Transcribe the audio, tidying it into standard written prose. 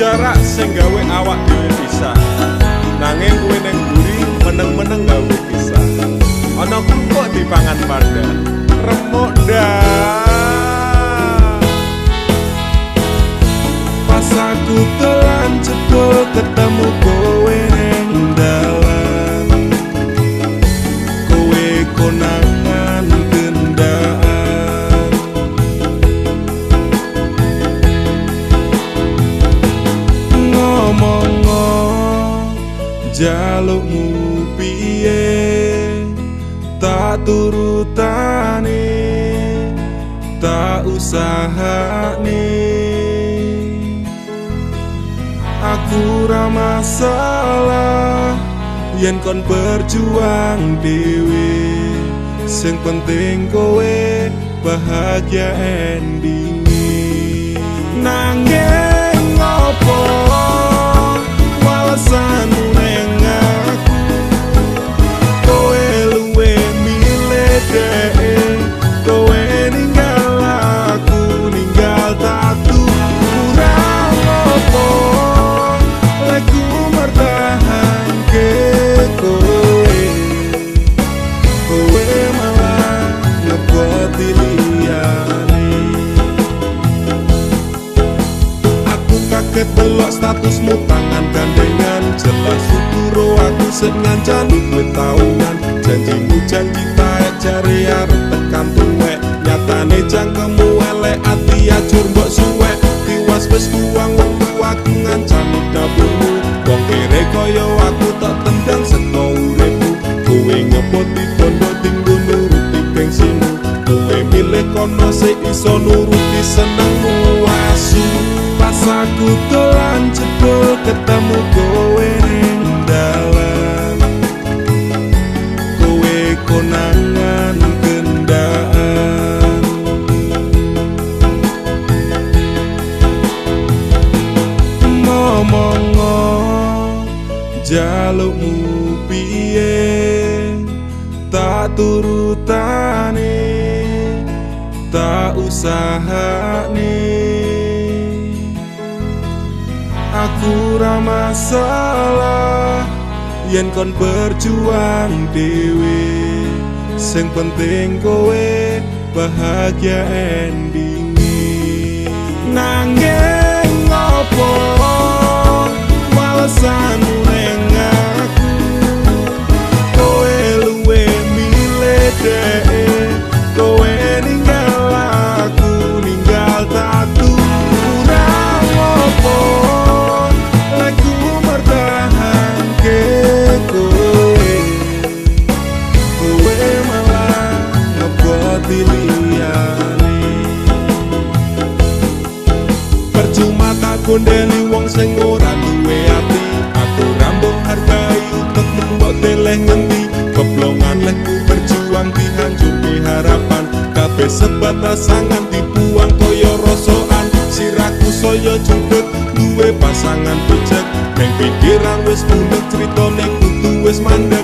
Jarak sing gawe awak dhewe pisah. Nanging kowe ning mburi meneng-meneng gawe kisah. Ana kerupuk dipangan panda, remuk ndak. Pas aku dolan jebul ketemu kowe ning dalan. Kowe konangan gendaan. Ngomong jalukmu piye, tak turutane, tak usahane. Aku ra masalah yen kon berjuang dhewe, sing penting kowe bahagia endinge. Nanging opo walesanmu neng aku, kowe luwe milih dhek, kowe ninggal aku, ninggal tatu. Kurang opo lekku mertahanke kowe, kowe malah ngeboti liyane. Aku kaget delok statusmu tangan gandengan, jelas suturo aku sing ngancani kowe taunan. Janjimu janji taek jare arep tekan tuwek, nyatane cangkemmu elek, ati ajur mbok suwek. Tiwas wis buang wektu aku ngancani dapurmu, wong kere kaya aku tak tendang saka uripmu. Kowe ngeboti bondo dinggo nuruti gengsimu, kowe milih kono sing iso nuruti senengmu. Asu pas aku dolan jebul ketemu kowe ning dalan. Kowe konangan gendaan. Ngomong jalukmu piye, tak turutane, tak usahane. Aku ra masalah yen kon berjuang dhewe, sing penting kowe bahagia endinge. Nanging opo walesanmu neng aku, kowe luwe milih dhek, kowe ninggal aku, ninggal tatu. Kurang opo lekku mertahanke kowe, kowe malah ngeboti liyane. Percuma tak gondeli wong sing ora duwe ati, aku ra mbok hargai utekmu mbok deleh ngendi. Keblongan lehku berjuang dihancurke harapan, kabeh sebatas angan dibuang kaya rosokan. Sirahku saya judeg duwe pasangan picek, neng pikiran wis bunek critane kudu wis mandek.